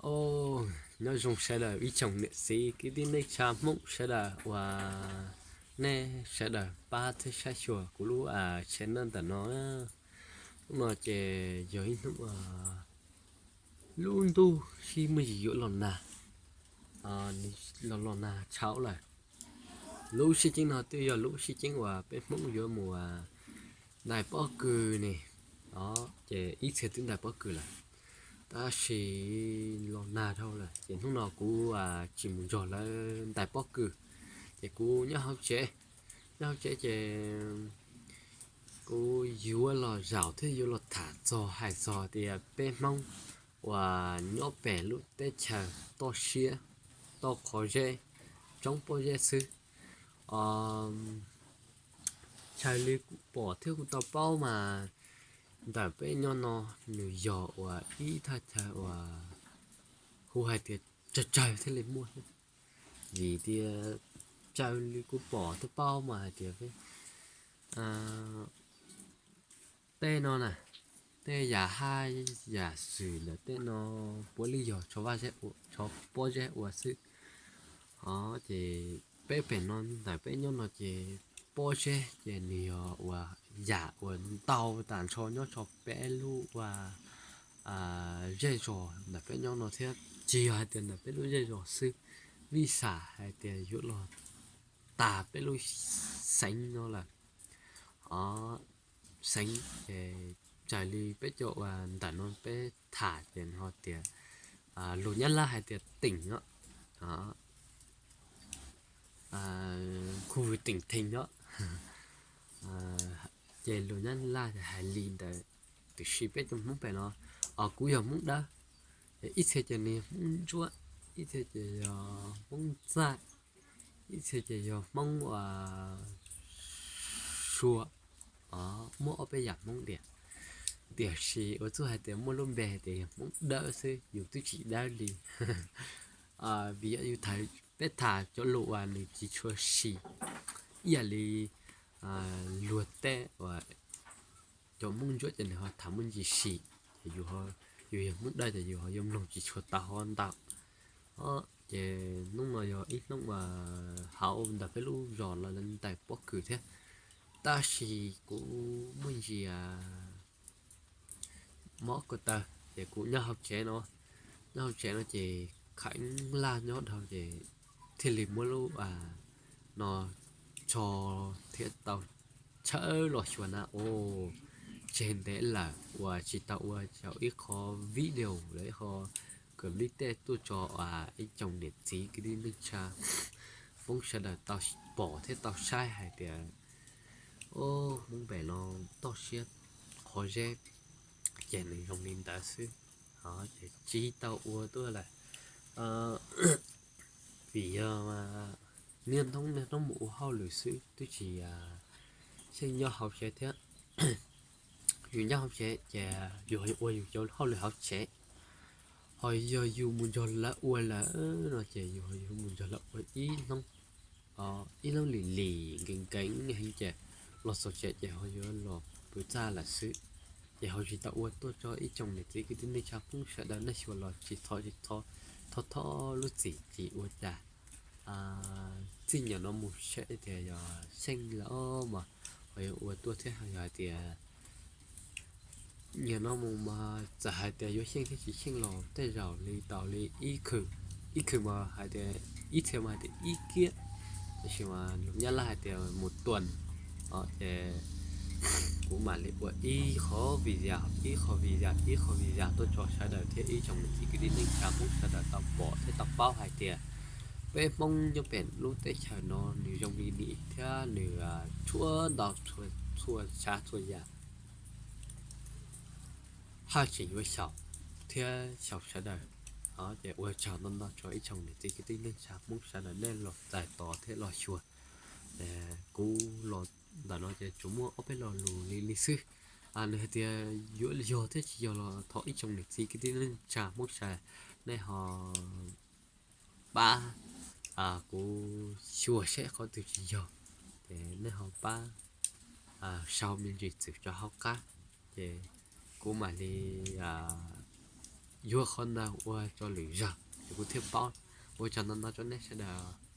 Os, nyob zoo sawv daws ib tsoom niam txiv kwv tij neej tsa Hmoob sawv daws uas nej sawv daws pab thiab saib xyuas kuv lub channel ntawm no. Hnub no ces yog ib hnub lub ntuj sib muaj ntsis yuav los nag, los los nag tshauv lawm. Lub sij ceeb no twb yog lub sij ceeb uas peb Hmoob yuav mus ntais pob kws ne, ces ib txhia twb ntais pob kws lawm, tab sis los nag dhau lawm ces hnub no kuv tsis mus nrog lawv ntais pob kws, ces kuv nyob hauv tsev. Nyob hauv tsev ces kuv yuav los zaum thiab yuav los tham txog hais txog tias peb Hmoob uas nyob pem lub teb chaws toj siab toj qhov zeb, tsoob pob zeb xwb. Raws li kuv pom thiab kuv tau paub mas ntawm peb nyob no nws yog uas ib thaj chaw uas hu hais tias tsawg tsawg thiaj li muaj thiab. Vim tias raws li kuv pom thiab paub mas hais tias tej no na, tej yam haj yam xwm ntawm tej no puav leej yog tsho pob zeb ua xwb. Os, ces peb pem no ntawm peb nyob no ces pob zeb ces nws yog uas yam uas ntau tas nrho nyob rau peb lub ua zej zos ntawm peb nyob no thiab. Tsis yog hais tias ntawm peb lub zej zos xwb, vim xam hais tias yuav los tas peb lub xeev no lawm. Os, xeev ces raws li peb cov uas ntawm no peb tham ces ho tias lus Nyab Laj hais tias tỉnh os, khu vực tỉnh thành os. Ces lus Nyab Laj hais li ntawd, tiam sis peb cov Hmoob pem no, os, kuv yog Hmoob Dawb, ib txhia ces nws yog Hmoob Ntsuab, ib txhia ces yog Hmoob Txaj, ib txhia ces yog Hmoob Suav, muaj ob peb yam Hmoob diam. Tiam sis ua txuj hais tias muaj lub npe hais tias yog Hmoob Dawb xwb, yus twb tsis dawb li. Vim yog yus tham, peb tham cov lus uas nws tsis tshua sim, ib yam li luag tej uas cov Hmoob Ntsuab ces nws ho tham muaj ntsis sim, ces yus yog Hmoob Dawb ces yus ho yuav mloog tsis tshua tau ho ntau. Ces hnub no yog ib hnub uas hauv ntawm peb lub zos los lawv ntais pob kws thiab, tab sis kuv muaj ntsis mob ko taw ces kuv nyob hauv tsev no, nyob hauv tsev no ces khav laj nyob dhau ces thiaj li muab lub no tso thiab tau tshawb los xyuas na. Os, tseg ntev lawm uas tsis tau ua tau ib qho video los ib qho clip tej tuaj tso ib tsoom niam txiv kwv tij neej tsa Hmoob sawv daws tau pom thiab tau saib hais tias, os, Hmoob pem no toj siab qhov zeb ces nws zoo li ntawd xwb, ces tsis tau ua tuaj lawm. Vim yog niaj hnub niaj hnub mus ua hauj lwm xwb twb tsis xyeej nyob hauv tsev thiab. Yus nyob hauv tsev ces yus ua yus cov hauj lwm hauv tsev, ho yog yus mus nrog lawv ua lawm no ces yus mus nrog lawv ua ib hnub, ib hnub lim lim nkees nkees heev ces los txog tsev ces ho yuav los pw txaj lawm xwb. Ces ho tsis tau ua tuaj tso ib tsoom niam txiv kwv tij neej tsa Hmoob sawv daws nej xyuas los tsis txhob, tsis txhob, thov thov lub txim tsis ua cas. Txij nyuam no mus saib tias yog xyeej lawm mas ho yuav ua tuaj thiab, yog hais tias nyuam no mus mas txawm hais tias yuav xyeej thiab tsis xyeej los tej zaum li tau li ib khw, ib khw mas hais tias ib txhia mas hais tias ib kiab, tab sis mas lus Nyab Laj hais tias một tuần. Ces kuv mam li ua ib qho video, ib qho video, ib qho video tuaj tso sawv daws thiab ib tsoom niam txiv kwv tij neej tsa Hmoob sawv daws tau pom thiab tau paub hais tias peb Hmoob nyob pem lub teb chaws no nws zoo li nim thiab nws tshuav ntau txhua tsav txhua yam haj tseem yuav xyaum thiab xyaum sawv daws. Ces ua tsaug ntau ntau rau ib tsoom niam txiv kwv tij neej tsa Hmoob sawv daws nej los txais tos thiab los xyuas. Kuv los ntawm no ces tsuas muaj ob peb lo lus li li xwb. Nws hais tias yuav yog thiab tsis yog los thov ib tsoom niam txiv kwv tij neej tsa Hmoob sawv daws nej ho pab kuv xyuas seb qhov twg tsis yog, ces nej ho pab sau me ntsis txwm rau hauv qab, ces kuv mam li yuav qhov ntawd ua rau lwm zaug ces kuv thiaj paub. Ua tsaug ntau ntau rau nej sawv daws.